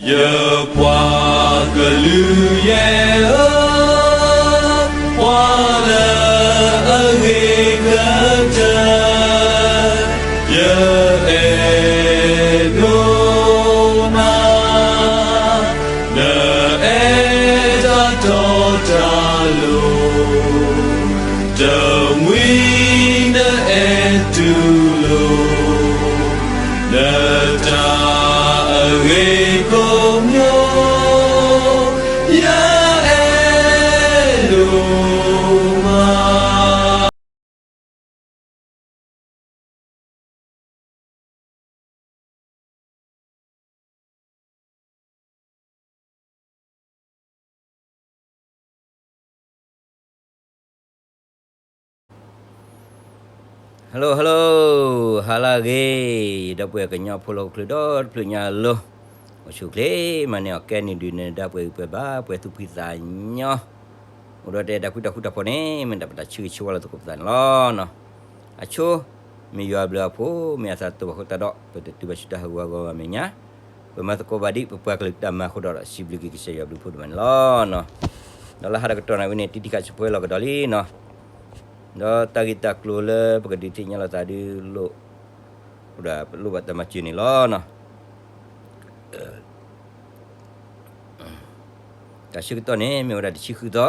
ယပှၤကလုာ်ယဲၢ်ဧၢ, ပှၤလၢအဂ့ၤကတၢၢ် ယအဲၣ်ဒိးနၤ, နအဲၣ်တၢ်တီတၢ်လိၤ, တမှံၤနအဲၣ်တူၢ်လိာ် နတၢ်အဂ့ၤကိးမံၤ, ယအဲၣ်ဒိးမး. Hello hello, ဟါလၢအဂ့ၤ, ဒီပုၢ်ဝဲၢ်ကညီဖိလၢဟီၣ်ခိၣ်ချၢဒီတဖျၢၣ်ညါအလိၤ, အိၣ်ဆူၣ်အိၣ်ချ့မးန့ၢ်အီၤ ကဲနံၤဒုးနံၤဒါ ပှဲၤဂံၢ်ပှဲၤဘါ ပှဲၤသူၣ်ဖှံသးညီ, အိၣ်ဒီးတၢ်အဲၣ်တၢ်ကွံတၢ်ဃူတၢ်ဖိးန့ၣ် မ့ၢ်ဒၣ်ပတၢ်ဆၢဂ့ၤဆၢဝါလၢသကိးပသးန့ၣ်လီၤ. အဆိ မ့ၢ်ယွၤအဘျုးအဖှိၣ် မ့ၢ်အသးတတီဘၣ်အဃိသတးဒီး ပတတုၤဘၣ်ဆူတၢ်ဟးဂူာ်ဟးဂီၤဘၣ်အမဲာ်ညါ, ပမၤသကိးဘၣ်ဒံး ပပှၤကလုာ်တၢ်မၤအဃိဒီး စံးဘျုးက့ၤကစၢ်ယွၤအဘျုးအဖှိၣ်ဒိၣ်မးန့ၣ်လီၤ. ဒီးလၢဟါဒီးကတီၢ်နၣ်ရံၣ်န့ၣ် တံၤတံၤဃာ်ဆၢဖိလီၤကဒီးလံနီၤ, ဒီးတၢ်ဂ့ၢ်တၢ်ကျိၤလၢပကဒုးသ့ၣ်ညါလိာ်သးဒုးလိၣ်, အိၣ်ဒၣ်ပလိၣ်ဘၣ်တၢ်မၤစၢၤန့ၣ်လီၤ. တၢ်ဆၢကတီၢ်န့ၣ် မ့ၢ်ဝဲဒၣ်တဆံဃုသီ,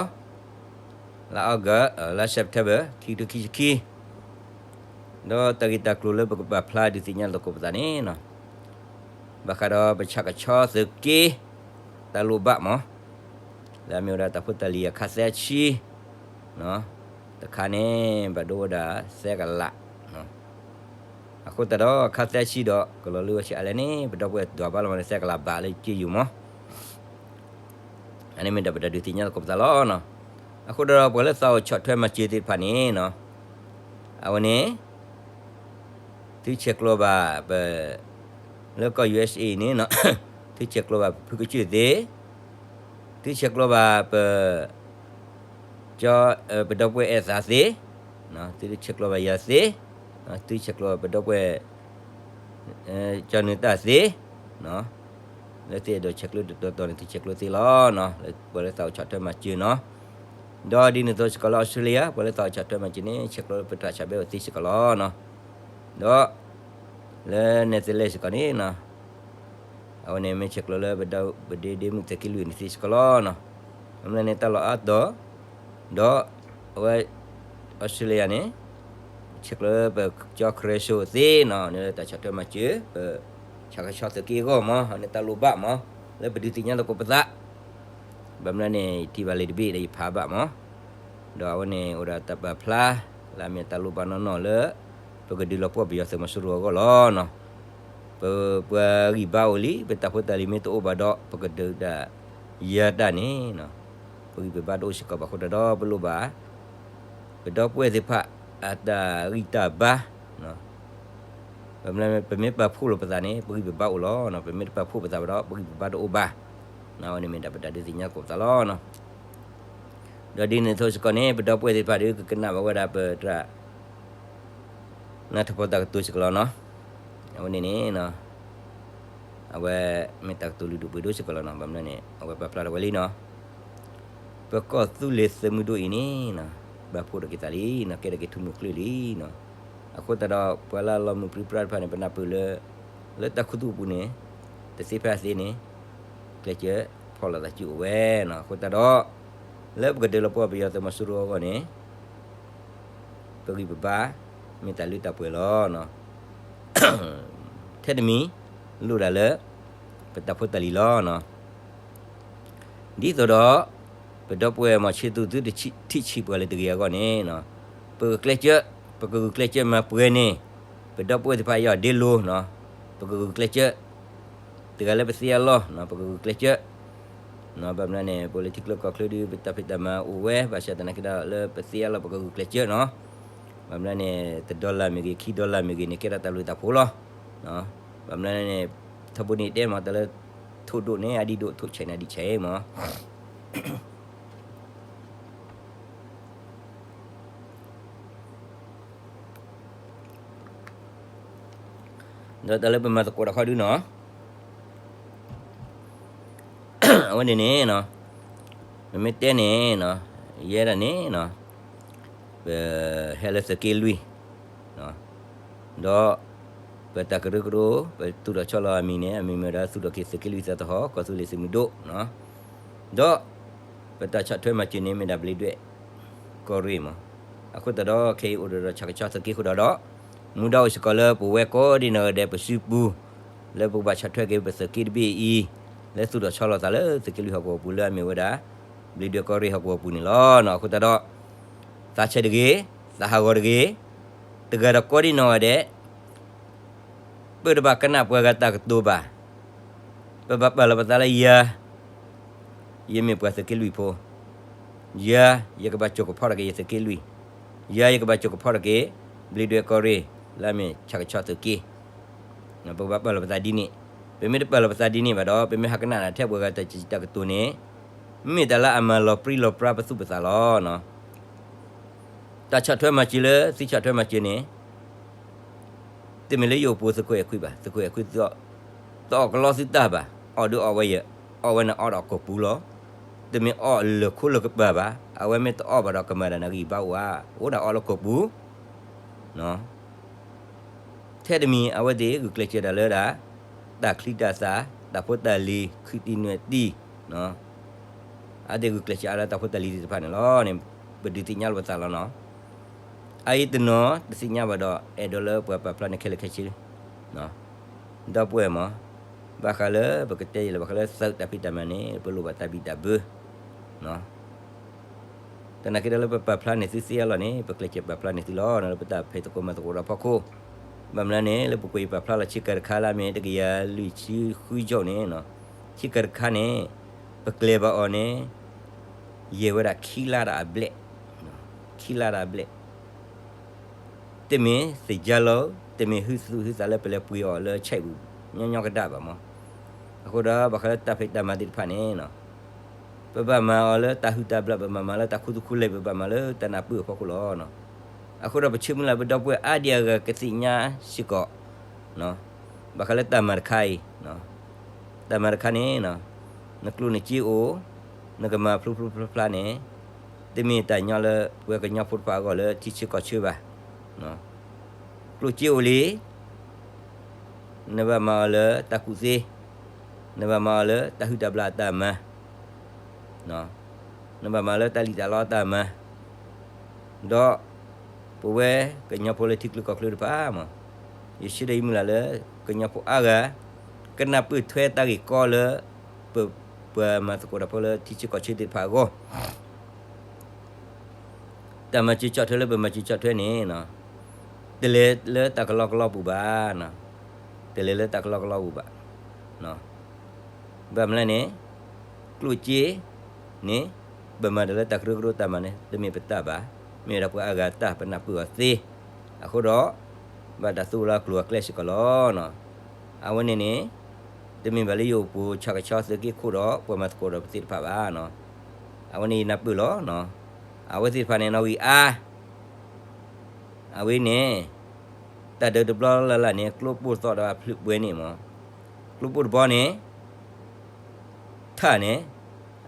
လါ August လါ September ခံကထိခံဆံခံ, ဒီးတၢ်ဂ့ၢ်တၢ်ကျိၤလၢပကပာ်ဖျါဒုးသ့ၣ်ညါလိာ်သကိးပသးန့ၣ်, ဘၣ်ဃးဒီးပဆၣ်ကဆီသုးက့ တၢ်လိၣ်ဘၣ်မး, လၢအမ့ၢ်ဝဲဒၣ်တၢ်ဖိတၢ်လံၤအခါသၢဆံ, တခါန့ၣ် ဘၣ်ဒိဝဲဒၣ်သၢကလး, အဃိသတးဒီးအခါသၢဆံဒီး ကလီၤလၢဝဲဆံးအါလဲၣ်န့ၣ် ပဒီပုၢ်ဝဲၢ်ဒွးဘၣ်လီၤမးန့ၣ် သၢကလးဘၣ်လၢက့ယိာ်မး, အန့ၣ်မ့ၢ်ဒၣ်ပတၢ်ဒုးသ့ၣ်ညါလိာ်သကိးပသးလီၤ. အဃိဒီးပှၤလၢသးအိၣ်ဆီၣ်ထွဲမၤစၢၤသ့ၣ်တဖၣ်န့ၣ်, အဝဲန့ၣ် သုဆဲးကျိးဘၣ်ပ, လၢကီၢ် ယူႇအၢတ်ႉသ်ဢေၣ် န့ၣ်, သုဆဲးကျိးဘၣ်ပဖုကစၢၢ်သ့, သုဆဲးကျိးဘၣ်ပ, ပဒီပုၢ်ဝဲၢ်အဲၣ်သးသ့, သုဆဲးကျိးဘၣ်ယၤသ့, သုဆဲးကျိးဘၣ်ပဒီပုၢ်ဝဲၢ် ကၠီနုၤတၢ်သ့, လၢသုအဲၣ်ဒိးဆဲးကျိးတတီၤတီၤန့ၣ် သုဆဲးကျိးသ့လီၤ. ပှၤလၢသးအိၣ်ဆီၣ်ထွဲမၤစၢၤနီၤ, ဒီးဒ်န့ၣ်အသိးစ့ၢ်ကီးလၢအီစထြ့လယါ ပှၤလၢသးအိၣ်ဆီၣ်ထွဲမၤစၢၤန့ၣ် ဆဲးကျိးလၢပတၢ်ဆၣ်ဘဲအိၣ်သ့စ့ၢ်ကီးလီၤ. ဒီး လၢနဲၣ်သလဲစ့ၢ်ကီးန့ၣ်, အဝဲန့ၣ်မ့ၢ်ဆဲးကျိးလၢပဒ့ဒ့မုၣ်သုးက့လွံၢ်န့ၣ်သ့စ့ၢ်ကီးလီၤ. အမ့ၢ်န့ၣ်တၢ်လီၢ်အါတီၤ, ဒီးအဝဲ အီစထြ့လယါန့ၣ် ဆဲးကျိးလၢပကၠီခရၢၡိသ့နီၤ, န့ၣ်လၢတၢ်ဆီၣ်ထွဲမၤစၢၤ ပဆၣ်ကဆီသုးက့အဂီၢ်မး, အန့ၣ်တၢ်လိၣ်ဘၣ်မး, လၢပဒုးသ့ၣ်ညါလိာ်သကိးပသး, ဘၣ်မနုၤန့ၣ် ယထံၣ်ဘၣ်လံာ်တဘ့ၣ်ဒီးယဖးဘၣ်မး, ဒီးအဝဲန့ၣ်အိၣ်ဒီးတၢ်ပာ်ဖျါ လၢအမ့ၢ်တၢ်လိၣ်ဘၣ်နီၢ်နီၢ်လၢ ပကဒုးလီၤပှီၢ်ပယီၤသုးမီၤစိရိၤအဂီၢ်လီၤ. ပပှၤဂံၢ်ဘါအိၣ်လံ, ပတၢ်ဖိတၢ်လံၤမ့ၢ်တအိၣ်ဘၣ်ဒီး ပကဒုးတၢ်ယၤတၢ်န့ၣ်, ပဂံၢ်ပဘါတအိၣ်စ့ၢ်ကီးဘၣ်အဃိတၢ်ဒီး ပလိၣ်ဘၣ် ပဒီပုၢ်ဝဲၢ်သ့ၣ်တဖၣ် အတၢ်ဂံၢ်တၢ်ဘါ, ပမ့ၢ်ပာ်ဖှိၣ်လိာ်ပသးန့ၣ် ပဂံၢ်ပဘါအိၣ်လီၤ. ပမ့ၢ်တပာ်ဖှိၣ်ပသးဘၣ်ဒီး ပဂံၢ်ပဘါတအိၣ်ဘၣ်. အဝဲန့ၣ်မ့ၢ်ဒၣ်ပတၢ်ဒုးသ့ၣ်ညါသကိးပသးလီၤ. ဒီးဒ်န့ၣ်အသိးစ့ၢ်ကီးန့ၣ် ပဒီပုၢ်ဝဲၢ်သ့ၣ်တဖၣ်ဒီး ကကနၣ်ဘၣ်ဝဲဒၣ်ပတၢ် နၢ်ထီၣ်ဖီတၢ်ကတိၤစ့ၢ်ကီးလီၤနီၤ. အဝဲန့ၣ်န့ၣ် အဝဲမ့ၢ်တၢ်ကတိၤလုၢ်ဒိၣ်ပှ့ၤဒိၣ်စ့ၢ်ကီးလီၤနီၤ. ဘၣ်မနုၤန့ၣ် အဝဲပာ်ဖျါထီၣ်ဝဲလံနီၤ, ပကီၢ်သူလ့ၤသုးမုၢ်ဒိၣ်အံၤန့ၣ် ဘၣ်ဖှိၣ်ထီၣ်က့ၤသးလံနီၤ, ကဲထီၣ်က့ၤထူမူကျၢၢ်လံနီၤ. အဃိသတးဒီး ပှၤလၢအလီၤမုၢ်ပြံပြါတဖၣ်န့ၣ် ပနၢ်ပၢၢ်လၢ လၢတၢ်ခူသူၣ်အပူၤန့ၣ် တသ့ဖဲအသ့န့ၣ် ကျဲးစၢးဖီၣ်လိာ်သးစုအိၣ်ဝဲနီၤ. အဃိသတးဒီး လၢပကဒုးလီၤပှီၢ်ပယီၤသုးမီၤစိရိၤအဂီၢ်န့ၣ် ပဂံၢ်ပဘါ မ့ၢ်တၢ်လၢတၢ်ပှဲၤလီၤ. ထဲတမံၤ လိၣ်ဒၣ်လၢ ပတၢ်ဖိတၢ်လံၤလီၤ. ဒ်သိးဒီး ပဒီပုၢ်ဝဲၢ်မီၤဆ့သူ သုတထံၣ်ဆံးပှၤလၢတဂ့ၤအဂီၢ်န့ၣ် ပကကျဲးစၢး ပကဂုာ်ကျဲးစၢးမၤပှဲၤန့ၣ် ပဒီပုၢ်ဝဲၢ်သ့ၣ်တဖၣ်အံၤအီၤဒ့လိၤနီၤ, ပကဂုာ်ကျဲးစၢး တဂၤလၢပသ့အလီၢ် ပကဂုာ်ကျဲးစၢး ဘၣ်မနုၤန့ၣ် ပအိၣ်လၢထံချၢကီၢ်ချၢဒီး ပတၢ်ဖံးတၢ်မၤအိၣ်ဝဲ ဘၣ်ဆၣ်သနာ်က့ဒီး လၢပသ့အလီၢ် ပကဂုာ်ကျဲးစၢးနီၤ. ဘၣ်မနုၤန့ၣ် တဒီလၣ်မ့ၢ်ဂ့ၤ ခံဒီလၣ်မ့ၢ်ဂ့ၤန့ၣ် ကဲထီၣ်တၢ်ဘျုးတၢ်ဖှိၣ်လီၤ. ဘၣ်မနုၤန့ၣ် ထီဘိန့ၣ်တဲမး တၢ်လၢထိၣ်ဒိၣ်န့ၣ် အဒံၣ်ဒိၣ် ထိၣ်ဆဲးန့ၣ် အဒံၣ်ဆဲးမး ဒီးတၢ်လၢပမၤသကိးတၢ်ခီဒုနီၤ, အဝဲန့ၣ်န့ၣ်, ပမ့ၢ်တဲန့ၣ်, ယဲဒၣ်န့ၣ်, ပဟဲလၢသုးက့လွံၢ်, ဒီးပတၢ်ကရၢကရိ ပသူၣ်ထီၣ်ဆီလီၤအမံၤန့ၣ် အမံၤမ့ၢ်ဝဲဒၣ် သုးထီၣ်က့ၤသုးက့လွံၢ်သးသဟီၣ် ကီၢ်သူလ့ၤသုးမုၢ်ဒိၣ်, ဒီးပတၢ်ဆီၣ်ထွဲမၤစၢၤန့ၣ် မ့ၢ်ဒၣ်ဘျ့းဒွဲၣ်ကီၢ်ရ့ၣ်မး. အဃိသတးဒီး ခဲအံၤအိၣ်ဒီးဆၣ်ကဆီသုးက့ဃိဒီး, မူဒါအိၣ်စ့ၢ်ကီးလၢပဝဲကိးဒံနီၢ်ဂၤဒဲး ပစုပူၤ လၢပကဘၣ်ဆီၣ်ထွဲက့ၤပသုးက့တဘ့ၣ်အံၤ, လၢသူၣ်ထီၣ်ဆီလီၤသးလၢသုးက့လွံၢ်ဟီၣ်ကဝီၤပူၤ လၢအမ့ၢ်ဝဲဒၣ် ဘျ့းဒွဲၣ်ကီၢ်ရ့ၣ်ဟီၣ်ကဝီၤပူၤန့ၣ်လီၤ. အဃိသတးဒီး သးဆဲးတဂ့ၤ, သးဟးဂီၤတဂ့ၤ, တဂၤဒီးကိးဒံနီၢ်ဂၤဒဲး ပတဘၣ်ကနၣ်ပှၤဂၤတၢ်ကတိၤဘၣ်. ပဘၣ်ပာ်လီၤပသးလၢယၤ, ယမ့ၢ်ပှၤသုးက့လွံၢ်ဖိ, ယၤ ယကဘၣ်စိာ်ကဖီထီၣ်က့ၤယသုးက့လွံၢ်, ယၤ ယကဘၣ်စိာ်ကဖီထီၣ်က့ၤ ဘျ့းဒွဲၣ်ကီၢ်ရ့ၣ် လၢအမ့ၢ်ဆၣ်ကဆီသုးက့. ပကဘၣ်ပာ်လီၤပသးဒ်န့ၣ်. ပမ့ၢ်တပာ်လီၤပသးဒ်န့ၣ်ဘၣ်ဒီး ပမ့ၢ်ဟးကနၣ်နၤထဲပှၤဂၤတၢ်စံးတၢ်ကတိၤန့ၣ်, မ့ၢ်တၢ်လၢအမၤလီၤပြံလီၤပြါပသူၣ်ပသးလီၤ. တၢ်ဆီၣ်ထွဲမၤစၢၤလၢသုဆီၣ်ထွဲမၤစၢၤန့ၣ် တမ့ၢ်လၢယအိၣ်ပိာ်သုးခိၣ်အဲၣ်ခွံဘၣ်, သုးခိၣ်အဲၣ်ခွံ တအီၣ်ကလီသုတၢ်ဘၣ်, အီၣ်ဒုးအီၣ်ဝဲယဲ, အီၣ်ဝဲန့ၣ်အီၣ်ဒီးကီၢ်ပူၤလီၤ. တမ့ၢ်အီၣ်လၢာ်ခိလၢာ်ကပၤဘၣ်, အဝဲမ့ၢ်တအီၣ်ဘၣ်ဒီးကမၤဒၣ်နဂံၢ်ဘါအိၣ်ဧါ, အိၣ်ဒၣ်အီၣ်လၢကီၢ်ပူၤ ထဲတမံၤ အဝဲသ့ၣ်ဂုာ်ကျဲးစၢးဒၣ်လၢဒၣ် တၢ်ချံတၢ်သၣ်, တၢ်ဖိတၢ်လံၤ, ခုတံၢ်နွဲၣ်တံၢ်, အဝဲသ့ၣ်ဂုာ်ကျဲးစၢးအါလၢတၢ်ဖိတၢ်လံၤသ့ၣ်တဖၣ်န့ၣ်လီၤန့ၣ်, ပဒုးသ့ၣ်ညါလီၤပသးလီၤနီၤ. အအံၤတနီၤတသ့ၣ်ညါဘၣ်ဒီး အဲၣ်ဒိးလၢပှၤပာ်ဖျါန့ၣ်ခဲလၢာ်ခဲဆ့, ဒီပုၢ်ဝဲၢ်မး, ဘၣ်ဃးလၢပကတဲယဲၢ်လၢ ဘၣ်ဃးလၢသုးတၢ်ဖံးတၢ်မၤန့ၣ် ပလိၣ်ဘၣ်တၢ်ဘံၣ်တၢ်ဘၢ သနာ်က့ဒီးလၢပပာ်ဖျါန့ၢ်သုသ့အါလီၤန့ၣ် ပကျဲးစၢးပာ်ဖျါန့ၢ်သုလီၤ. လၢပတၢ်ဖံးသကိးမၤသကိးဒီးဖီခိၣ်, ဘၣ်မနုၤန့ၣ် လၢပကွဲးပာ်ဖျါလီၤဆ့ကၤတခါလၢအမ့ၢ်တကယၤလွံၢ်ဆံဃုကၠိန့ၣ်, ဆ့ကၤတခါန့ၣ် ပကျဲၤဘၣ်အီၤန့ၣ် ယဲၢ်ဝဲဒၣ်ခံလါဒီးအဘျဲၣ်, ခံလါဒီးအဘျဲၣ် တမ့ၢ်သ့ၣ်ညါလီၤ, တမ့ၢ်ဟုသူၣ်ဟုသးလၢပလဲၤပှ့ၤအီၤလၢဆဲးပူၤ ညီညီကဒၣ်ဘၣ်မး. အဃိဒီးဘၣ်ဃးလၢတၢ်ဖံးတၢ်မၤသ့ၣ်တဖၣ်န့ၣ်, ပဘၣ်မၤအီၤလၢတၢ်ဟုၣ်တၢ်ဘျၣ်, ပဘၣ်မၤလၢတၢ်ခူသူၣ်ခူလ့ၢ်, ပဘၣ်မၤလၢတၢ်နၢ်ပၢၢ်အဖီခိၣ်လီၤ. အဃိဒီးပဆၢမုၢ်လၢ်ပဒီပုၢ်ဝဲၢ်အါဒံအါဂၤကသ့ၣ်ညါစ့ၢ်ကီး ဘၣ်ဃးလၢတၢ်မၤတခါအံၤ, တၢ်မၤတခါန့ၣ်, နကျိၣ်နစ့အိၣ်, နကမၤဖျိဖျိဖျါဖျါန့ၣ်, တမ့ၢ်တၢ်ညီလၢပှၤကညီဖိတဖၣ်အဂီၢ်လၢထံဆၢကီၢ်ဆၢဘၣ်. ကျိၣ်စ့အိၣ်လံ, နဘၣ်မၤအီၤလၢတၢ်ကူၣ်သ့, နဘၣ်မၤအီၤလၢတၢ်ဟုၣ်တၢ်ဘျၣ်အတၢ်မၤ, နဘၣ်မၤလၢတၢ်လံၣ်တၢ်လီအတၢ်မၤ, ဒီးပဝဲကညီဖိလၢထံချၢကီၢ်ချၢတဖၣ်မး, ယဆၢဒီးယမုၢ်လၢ်လၢ ကညီဖိအါဂၤ ကနၢ်ပၢၢ်ထွဲတၢ်ဂ့ၢ်ကီလၢ ပ ပှၤမၤသကိးတၢ်ဖိလၢထံဆၢကီၢ်ဆၢသ့ၣ်တဖၣ်အဂီၢ် တၢ်မၤစၢၤဆီၣ်ထွဲလၢပမၤစၢၤဆီၣ်ထွဲန့ၣ်, တလဲၤလၢတၢ်ကလီကလီပူၤဘၣ်, တလဲၤလၢတၢ်ကလီကလီပူၤဘၣ်. ဘၣ်မနုၤလဲၣ်န့ၣ်, ကျိၣ်စ့န့ၣ် ပမၤတၢ်လၢတၢ်ကရၢကရိတၢ်မၤန့ၣ် တမ့ၢ်ပတၢ်ဘၣ်, မ့ၢ်ဝဲဒၣ်ပှၤအါဂၤတၢ်ပနၢ်ပၢၢ်အီၤသ့, အဃိဒီး ဘၣ်တၢ်သူဝဲလၢကျိၤအကျဲစ့ၢ်ကီးလီၤ. အဝဲန့ၣ်န့ၣ် တမ့ၢ်ဘၣ်လၢယအိၣ်ပိာ်ဆၣ်ကဆီသုးက့ခိၣ်ဒီး ပှၤမၤသကိးဒီးပသ့ၣ်တဖၣ်ဘၣ်. အဝဲန့ၣ်ယနၢ်ပၢၢ်လီၤ. အဝဲသ့ၣ်တဖၣ်န့ၣ် နီၣ်ဂံၢ်အါ အဝဲန့ၣ် တၢ်ဒုးတဘျီလၢ်လၢ်န့ၣ် ကျိပိၢ်သီၣ်ဒီးအဖျၢၣ်ပှဲၤန့ၣ်မး, ကျိပိၢ်တဘီန့ၣ် ထၣ်န့ၣ်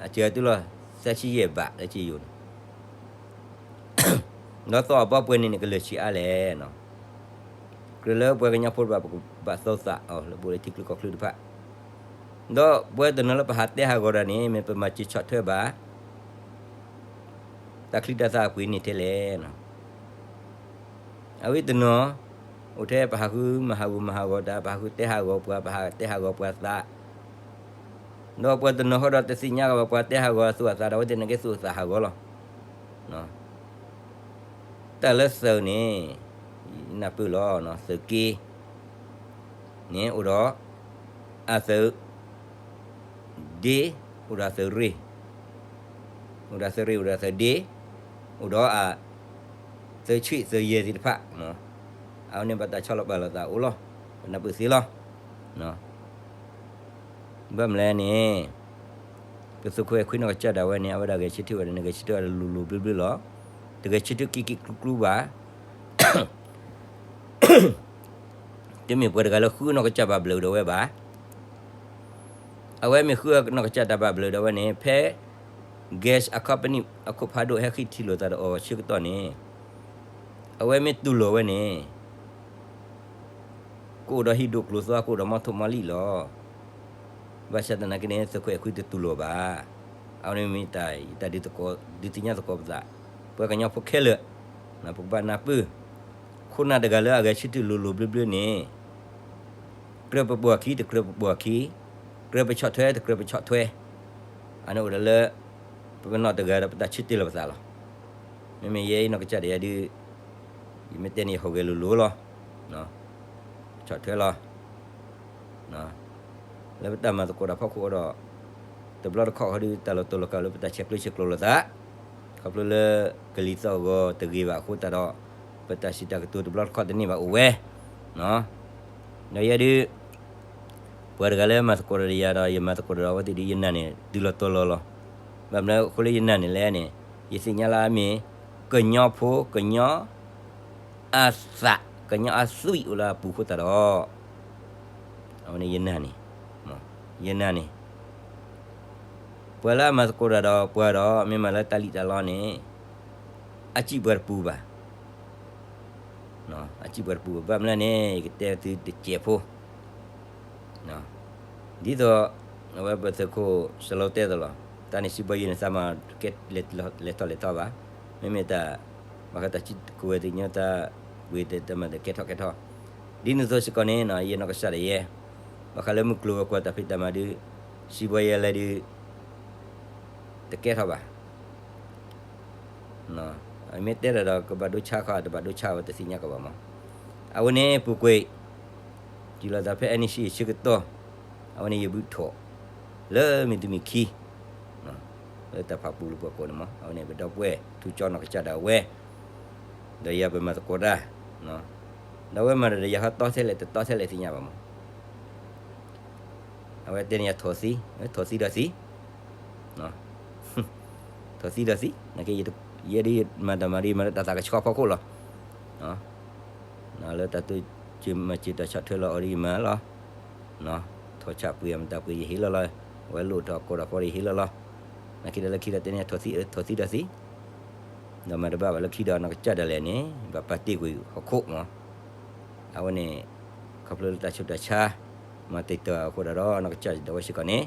အစှၤတုၤလီၤ သၢဆံယဲၢ်ဘးလၢကယိၤန့ၣ်, ဒီးသီၣ်အဘီပှဲၤန့ၣ်န့ၣ် ကလၢာ်ဆံးအါလဲၣ်. ကြၢးလၢပှၤကညီဖိတဖၣ် ပကဘၣ်သီၣ်သးအီၤလၢပအိၣ်လၢထံချၢကီၢ်ချၢတဖၣ်, ဒီးပှၤတနီၤလၢပဟးတဲဟးဂီၤတၢ်န့ၣ် မ့ၢ်ပမၤစၢၤဆီၣ်ထွဲဘၣ် တၢ်ချံတၢ်သၣ်အပှ့ၤန့ၣ်ထဲလဲၣ်. အဝဲတနီၤ အိၣ်ထဲပဟးဃုမၤဟးဂူာ်မၤဟးဂီၤတၢ်, ပဟးဃုတဲဟးဂီၤပှၤ, ပဟးတဲဟးဂီၤပှၤသး, ဒီးပှၤတနီၤဃီဒီးတသ့ၣ်ညါဘၣ်ပှၤတဲဟးဂီၤအသူၣ်အသးဒီး အဝဲသ့ၣ်န့ၣ်ကဲသူၣ်အသးဟးဂီၤလီၤ. တၢ်လၢသုးန့ၣ် နၢ်ပၢၢ်လီၤ, သုးက့ န့ၣ်အိၣ်ဒီး အသုး ဒ့, အိၣ်ဒီးအသုးရ့ၣ်, အိၣ်ဒီးသုးရ့ၣ် အိၣ်ဒီးသုးဒ့, အိၣ်ဒီးအသုးဆံးသုးယဲၢ်သ့ၣ်တဖၣ်, အဝဲန့ၣ်ဘၣ်တၢ်ဆီလီၤပာ်လီၤသးအိၣ်လီၤ. ပနၢ်ပၢၢ်သ့လီၤ. ဘၣ်မနုၤလဲၣ်န့ၣ်, ပသုးခိၣ်အဲၣ်ခွံနီၢ်ကစၢ်ဒၣ်ဝဲန့ၣ် အဝဲဒၣ်ဂဲၤဆၢထၢၣ်ဝဲဒၣ်န့ၣ် ဂဲၤဆၢထၢၣ်ဝဲဒၣ်လိၤလိၤဘျၢဘျၢလီၤ. တဂဲၤဆၢထၢၣ်ကံၢ်ကံၢ်ကျူကျူဘၣ်. တမ့ၢ်ပှၤတဂၤလၢဃုနီၢ်ကစၢ်ဘၣ်ဘျုးဒီးဝဲဘၣ်. အဝဲမ့ၢ်ဃုအနီၢ်ကစၢ်တၢ်ဘၣ်ဘျုးဒီးဝဲန့ၣ် ဖဲ gas အ company အခိၣ်ဖးဒိၣ်ဟဲဃံထံလိာ်သးဒီးအီၤဆၢကတီၢ်န့ၣ် အဝဲမ့ၢ်တူၢ်လိာ်ဝဲန့ၣ် ကအိၣ်ဒီးဟံၣ်ဒိၣ်ကျိၤသွါ ကအိၣ်ဒီးမီထိၣ်မီလံၣ်လီၤ. ဘၣ်ဆၣ်သနာ်က့န့ၣ် သုးခိၣ်အဲၣ်ခွံတတူၢ်လိာ်ဘၣ်. အဝဲန့ၣ်မ့ၢ်တၢ် တၢ်ဒုးသကိး ဒုးသ့ၣ်ညါသကိးပသး ပှၤကညီဖိခဲလၢာ် ပကဘၣ်နၢ်ပၢၢ် ခိၣ်နၢ်တဂၤလၢအဂဲၤဆၢထၢၣ်လိၤလိၤဘျၢဘျၢန့ၣ် ကြၢးပပှၤခံ တကြၢးပပှၤခံ, ကြၢးပဆီၣ်ထွဲ တကြၢးပဆီၣ်ထွဲ, အန့ၣ်အိၣ်ဒီးလၢ ပနီၢ်တဂၤဒီးပတၢ်ဆၢတဲာ်လီၤပသးလီၤ. မ့မ့ၢ်ယဲအံၤနီၢ်ကစၢ်ဒၣ်ယဲဒုး ယမ့ၢ်တဲန့ၣ်ယဟီၣ်ဂဲၤလိၤလိၤလီၤ. ဆီၣ်ထွဲလီၤ လၢပတၢ်မၤသကိးတၢ်ဖီခိၣ်အဃိဒီး တဘျီတခီၣ်ဃီဒုး တၢ်လီၤတိၢ်လီၤကးလၢပတၢ်ဆဲးကျၢဆဲးကျိးလိာ်သး ခီဖျိလၢကလံၤသီၣ်ဂီၤတဂ့ၤဘၣ်အဃိသတးဒီး ပတၢ်စံးတၢ်ကတိၤတဘျီတခီၣ်တန့ၢ်ဘၣ်အိၣ်ဝဲ ဒီးယဲဒုး ပှၤတဂၤလၢမၤသကိးတၢ်ဒီးယၤဒီး ယမၤသကိးတၢ်ဒီးအဝဲသ့ၣ်ဒုးယနာ်န့ၣ် တုၤလီၤတီၤလီၤလီၤ. ဘၣ်မနုၤအဃိလၢယနာ်န့ၣ်လဲၣ်န့ၣ် ယသ့ၣ်ညါလၢအမ့ၢ် ကညီဖိ ကညီ အသး ကညီအသွံၣ်အိၣ်လၢအပူၤအဃိသတးဒီး အဝဲန့ၣ်ယနာ်န့ၣ် ယနာ်န့ၣ် ပှၤလၢအမၤသကိးတၢ်ဒီးပှၤဒီး မ့ၢ်မၤလၢတၢ်လံၣ်တၢ်လီန့ၣ် အစံၣ်ပှၤတပူၤဘၣ်. အစံၣ်ပှၤတပူၤဘၣ် ဘၣ်မနုၤလဲၣ်န့ၣ် ယကတဲသုတစဲးဖိ ဒ်သိး အဝဲပသုးခိၣ်စလီတဲသိးလီၤ. တၢ်န့ၣ်စံးဘီယဲန့ၣ် သးမၤတကဲလဲၤထီၣ်လဲၤထီၣ်ဘၣ်. မ့မ့ၢ်တၢ် ဘၣ်ဃးတၢ်စုကဝဲၤသ့ၣ်ညါတၢ် ဝ့ၤတၢ်မၤတကဲထီၣ်ကဲထီၣ် ဒ်န့ၣ်အသိးစ့ၢ်ကီးန့ၣ် ယနီၢ်ကစၢ်ဒၣ်ယဲ ဘၣ်ဃးလၢမုၢ်ကျိၤဝဲၤကွာ်တၢ်ဖံးတၢ်မၤဒုး စံးဘီယဲလဲၣ်ဒုး တကဲထီၣ်ဘၣ် မ့ၢ်တဲတၢ်ဒီးကဘၣ်ဒိဆါခီ တဘၣ်ဒိဆါဝဲတသ့ၣ်ညါကီးဘၣ်မး. အဝဲန့ၣ်ပူၤကွံာ် တုၤလီၤသးဖဲ NEC အဆၢကတီၢ် အဝဲန့ၣ်ယဘုးထီၣ် လၢမုၢ်တနံၤခံ လၢတၢ်ဖးပူၤလၢပှၤကိးန့ၣ်မး အဝဲန့ၣ်ပဒီပုၢ်ဝဲၢ်ထူကၠီနီၢ်ကစၢ်ဒၣ်ဝဲ ဒီးယၤပမၤသကိးတၢ် ဒီးအဝဲမၤဒီးယၤဟီတီထဲလဲၣ်တတီထဲလဲၣ်သ့ၣ်ညါဘၣ်မး အဝဲတဲန့ၣ်ယၤထိၣ်သံ ထိၣ်သံဒီးသံ ထိၣ်သံဒီးသံ နာ်က့ ယဲဒ်ယမၤတၢ်မၤဒ်ယမၤလၢတၢ်သးကဆှီဖီခိၣ်လီၤ. လၢတၢ်တိစၢၤမၤစၢၤတၢ်ဆီၣ်ထွဲလီၤအီၤဒ်ယမၤလီၤ. ထိၣ်ဆၣ်ပှ့ၤမတၤပှ့ၤယဟ့ၣ်လီၤလီၤ. အဝဲလိၣ်ထီၣ်ကိးထီၣ်ဖီဒီးယဟ့ၣ်လီၤလီၤ. နာ်က့ဒီးလၢခံဒီးတဲန့ၣ်ထိၣ်သံ ထိၣ်သံဒီးသံ ဒီးမၤတဘၣ်ဘၣ်လၢခံဒီးနီၢ်ကစၢ်ဒၣ်လဲာ်န့ၣ် ဘၣ်ပာ်တ့ၢ်ကွံာ်ဟီၣ်ခိၣ်မး အဝဲန့ၣ် ခီဖျိလၢတၢ်ဆူးတၢ်ဆါ မၤတံာ်တာ်အဃိဒီး နီၢ်ကစၢ်ဒၣ်ဝဲစ့ၢ်ကီးန့ၣ်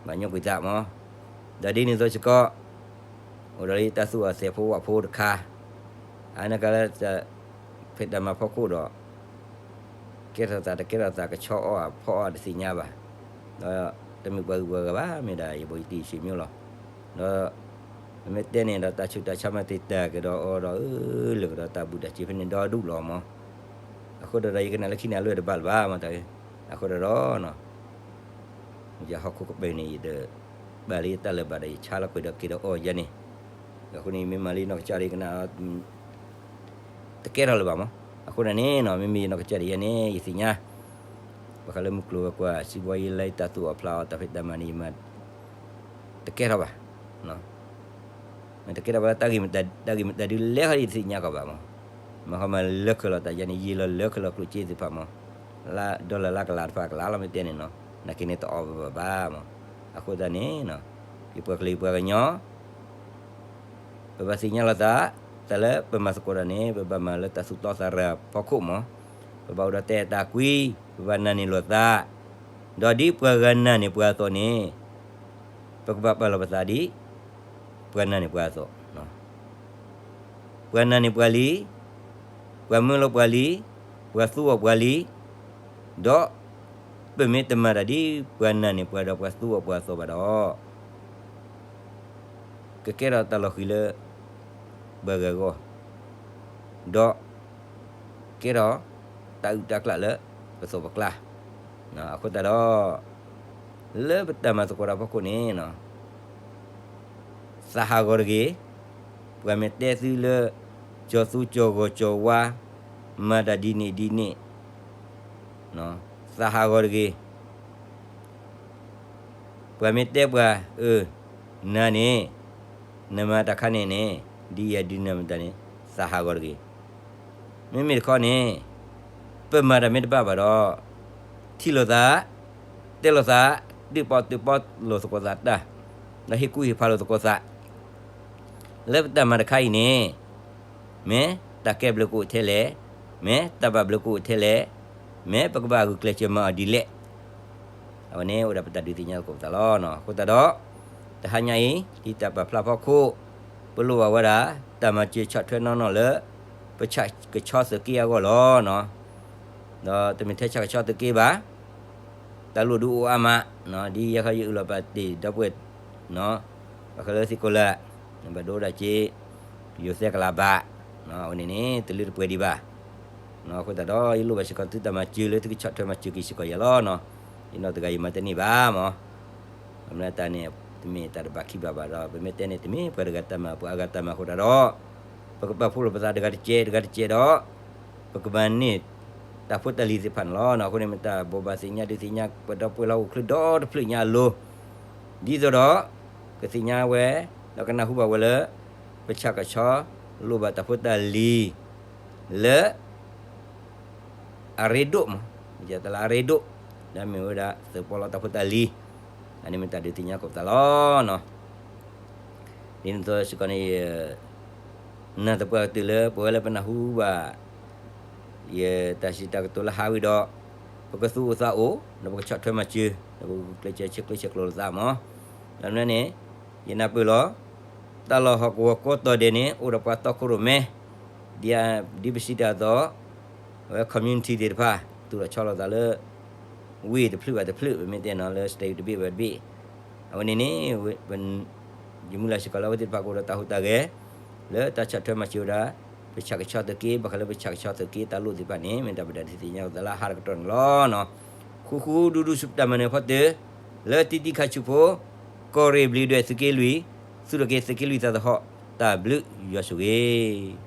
ဘၣ်ညိကွံာ်သးမး. ဒီးဒ်န့ၣ်အသိးစ့ၢ်ကီး အိၣ်ဒီးလၢယတၢ်သူၣ်အိၣ်သးဖိဝၣ်ဖိတခါ အါနကလၢ ဖဲတၢ်မၤဖီခိၣ်ဒီး ကဲထီၣ်သးတကဲထီၣ်သး ကဆီအီၣ်အဖီအီၣ်တသ့ၣ်ညါဘၣ်. ဒီးတမ့ၢ်ပှၤဂုၤပှၤဂၤဘၣ် မ့ၢ်ဒၣ်ယဘိယတံၢ်ယဆွေမျိုးလီၤ. ဒီး ပမ့ၢ်တဲန့ၣ်ဒီးတၢ်ဆူးတၢ်ဆါမၤတံာ်တာ်ကဒီးအီၤဒီး အၢ လၢာ်ကဒီးတၢ်ဘူၣ်တၢ်စံးဖဲန့ၣ်ဒီဒူၣ်လီၤမး. အဃိဒီးယကနၣ်လၢခံန့ၣ်အလွဲၢ်တဘၣ်လၢၤဘၣ်မးတၢ်အၢ. အဃိဒီး ယဟီၣ်ခိၣ်ကပၤန့ၣ် ယတဘၣ်လၢယတၢ်လၢၤဘၣ်ဒီးယဆါလီၤကွံာ်ဒီးက့ၤဒီးအီၤယၤန့ၣ်. အဃိန့ၣ် မ့ၢ်မၤလၢယနီၢ်ကစၢ်ဒီးယကနၣ် တကဲထီၣ်လၢၤဘၣ်မး. အဃိန့ၣ်န့ၣ် မ့မ့ၢ်ယနီၢ်ကစၢ်ဒၣ်ယဲန့ၣ် ယသ့ၣ်ညါ ဘၣ်ဃးလၢမုၢ်ကျိၤဝဲၤကွာ် စံးဘီယဲလဲၣ် တၢ်သူၣ်အီၣ်ဖျးအီၣ် တၢ်ဖံးတၢ်မၤန့ၣ် ယမၤ တကဲထီၣ်ဘၣ်. မ့ၢ်တကဲထီၣ်ဘၣ် တၢ်ဂ့ၢ်မတၤဒုးလဲၤခီဒ်ယတသ့ၣ်ညါကီးဘၣ်မး. မ့ၢ်ဃီမၤလၢခဲလီၤတၢ်ယဲန့ၣ် ယံာ်လီၤလၢခဲလီၤကျိၣ်စ့သ့ၣ်တဖၣ်မး. လၢ dollar လၢကလးတဖၣ်ကလးလီၤ မ့ၢ်တဲန့ၣ်နီၤ နာ်က့န့ၣ်တအီၣ်ဘၣ်ဘၣ်ဘၣ်မး. အဃိသတးန့ၣ် ယပှၤကလုာ်ယပှၤကညီ ပဘၣ်သ့ၣ်ညါလိာ်သး တၢ်လၢပမၤသကိးတၢ်န့ၣ် ပဘၣ်မၤလၢတၢ်သူၣ်တီသးရၤဖီခိၣ်မး. ပဘၣ်အိၣ်ဒီးတၢ်အဲၣ်တၢ်ကွံ ပဘၣ်နာ်န့ၢ်လိာ်သး ဒီးဒ်ပှၤဂၤနာ်န့ၢ်ပှၤအသိးန့ၣ် ပကဘၣ်ပာ်လီၤပသးဒ် ပှၤနာ်န့ၢ်ပှၤအသိး ပှၤနာ်န့ၢ်ပှၤလံ, ပှၤမၢလီၤပှၤလံ, ပှၤသူအီၤပှၤလံ, ဒီးပမ့ၢ်တမၤတၢ်ဒ်ပှၤနာ်န့ၢ်ပှၤဒီးပှၤသူအီၤပှၤအသိးဘၣ်ဒီး ကကဲထီၣ်တၢ်လီၤဃံၤလၢ ပှၤဂၤအဂီၢ်, ဒီးကဲထီၣ်တၢ်အုၣ်တၢ်ကျၢလၢပသိးပကျါ. အဃိသတးဒီး လၢပတၢ်မၤသကိးတၢ်ဖီခိၣ်န့ၣ် သးဟးဂီၤတဂ့ၤ. ပှၤမ့ၢ်တဲသုလၢ ကၠီၤသူကၠီၤဂီၤကၠီၤဝါ မၤတၢ်ဒ်န့ၣ်ဒ်န့ၣ် သးဟးဂီၤတဂ့ၤ. ပှၤမ့ၢ်တဲပှၤ အၢ နၤန့ၣ် နမၤတၢ်ခါန့ၣ်န့ၣ် ဒ်ယၤဒုးနၤမတၤန့ၣ် သးဟးဂီၤတဂ့ၤ. မ့မ့ၢ်တခီန့ၣ် ပမၤတၢ်မ့ၢ်တဘၣ်ဘၣ်ဒီး ထံၣ်လိာ်သး, တဲလိာ်သး ဒုးပီၣ်တုးပီၣ်လိာ်သကိးသးတၢ်, ဒီးဟ့ၣ်ကူၣ်ဟ့ၣ်ဖးလိာ်သကိးသး လၢပတၢ်မၤတခါအံၤန့ၣ် မ့ၢ်တၢ်ကဲဘျုးကအိၣ်ထဲလဲၣ်, မ့ၢ်တၢ်ဘၣ်ဘျုးကအိၣ်ထဲလဲၣ်, မ့ၢ်ပကဘၣ်ဂုာ်ကျဲးစၢးမၤအီၤဒ်လဲၣ်. အဝဲန့ၣ်အိၣ်ဒီးပတၢ်ဒုးသ့ၣ်ညါသကိးပသးလီၤ. အဃိသတးဒီး တဟါညါအံၤ ဒ်တၢ်ပာ်ဖျါဖီခိၣ် ပလိၣ်ဘၣ်ဝဲဒၣ် တၢ်မၤစၢၤဆီၣ်ထွဲနီၢ်နီၢ်လၢ ပဆၣ်ကဆီသုးက့အဂီၢ်လီၤ. ဒီးတမ့ၢ်ထဲဆၣ်ကဆီသုးက့ဘၣ် တၢ်လိၣ်ဒုးအိၣ်အါမး, ဒ်ယဲခီယအုၣ်လီၤပာ်တ့ၢ်ဒီပုၢ်ဝဲၢ် ဘၣ်ဃးလၢသံၣ်ကိးလၢ် ဘၣ်ဒိဒၣ်က့ ယိၤသဲကလးဘၣ်, အဝဲန့ၣ်န့ၣ် တလၢတပှဲၤဒံးဘၣ်. အဃိသတးဒီး ယလိၣ်ဘၣ်စ့ၢ်ကီးသုတၢ်မၤစၢၤလၢသုကဆီၣ်ထွဲမၤစၢၤက့ၤစ့ၢ်ကီးယၤလီၤ. ယနီၢ်တဂၤယမၤတန့ၢ်ဘၣ်မး, အမ့ၢ်တၢ်န့ၣ် တမ့ၢ်တၢ်တဘၣ်ခံဘၣ်ဘၣ်ဒီး ပမ့ၢ်တဲန့ၣ် တမ့ၢ်ပှၤတဂၤတၢ်မၤ ပှၤအါဂၤတၢ်မၤအဃိသတးဒီး ပကပာ်ဖှိၣ်လိာ်ပသးတဂၤတကဲး တဂၤတကဲးဒီး ပကမၤန့ၢ်တၢ်ဖိတၢ်လံၤသ့ၣ်တဖၣ်န့ၣ်လီၤ. အဃိန့ၣ် မ့ၢ်တၢ်ဘိးဘၣ်သ့ၣ်ညါဒုးသ့ၣ်ညါ ပဒီပုၢ်ဝဲၢ်လၢဟီၣ်ခိၣ်ချၢဒီတဖျၢၣ်ညါအလိၤ, ဒ်သိးဒီး ကသ့ၣ်ညါဝဲ ဒီးကနၢ်ဟူဘၣ်ဝဲလၢ ပဆၣ်ကဆီလိၣ်ဘၣ်တၢ်ဖိတၢ်လံၤ လၢ အရ့ဒိၣ်မး, တၢ်လၢအရ့ဒိၣ်, ဒီးမ့ၢ်ဝဲဒၣ်သုးပီလီတၢ်ဖိတၢ်လံၤ, အန့ၣ်မ့ၢ်တၢ်ဒုးသ့ၣ်ညါသကိးပသးလီၤ. ဒ်န့ၣ်အသိးစ့ၢ်ကီးန့ၣ် ယနာ်သပှၢ်ကတၢၢ်လၢ ပဝဲလၢပနၢ်ဟူဘၣ် ယတၢ်စံးတၢ်ကတိၤလၢဟးဝံၤဒီး ပကသူၣ်အိၣ်သးအိၣ် ဒီးပကဆီၣ်ထွဲမၤစၢၤ ဒီးပကဂုာ်ကျဲးစၢးဆဲးကျိးဆဲးကျိးလိာ်သးမး. ဒီးန့ၣ် ယနၢ်ပၢၢ်လီၤ တၢ်လီၢ်ဟီၣ်ကဝီၤကိးတီၤဒဲးန့ၣ် အိၣ်ဒီးပှၤတီခိၣ်ရိၣ်မဲ, ဒ်ပစံးတၢ်အသိး အဝဲ community သ့ၣ်တဖၣ် သူၣ်လီၤဆီလိာ်သးလၢ ဝ့ၢ်တဖျၢၣ်ဘၣ်တဖျၢၣ် ပမ့ၢ်တဲနီၤ လၢ state တဘ့ၣ်ဘၣ်တဘ့ၣ်, အဝဲန့ၣ်န့ၣ် ယမုၢ်လၢ်စ့ၢ်ကီးလၢအဝဲသ့ၣ်တဖၣ်ကအိၣ်ဒီးတၢ်ဟူးတၢ်ဂဲၤ လၢတၢ်ဆီၣ်ထွဲမၤစၢၤဝဲဒၣ် ပဆၣ်ကဆီသုးက့ ဘၣ်ဃးလၢပဆၣ်ကဆီသုးက့တၢ်လိၣ်သ့ၣ်တဖၣ်န့ၣ် မ့ၢ်တၢ်ပဒၣ်ဒုးသ့ၣ်ညါသးလၢဟါတကတီၢ်န့ၣ်လီၤ. ဃူဃူဒူဒူဆူပတၢ်မၤနၢၤဖီတၢၣ် လၢတံၤတံၤခါဆူဖိ ကီၢ်ရ့ၣ်ဘျံးဒွဲၣ်သုးက့လွံၢ် သူၣ်ထီၣ်က့ၤသုးက့လွံၢ်သးသဟီၣ် တၢ်ဘျုးယွၤဆိၣ်ဂ့ၤ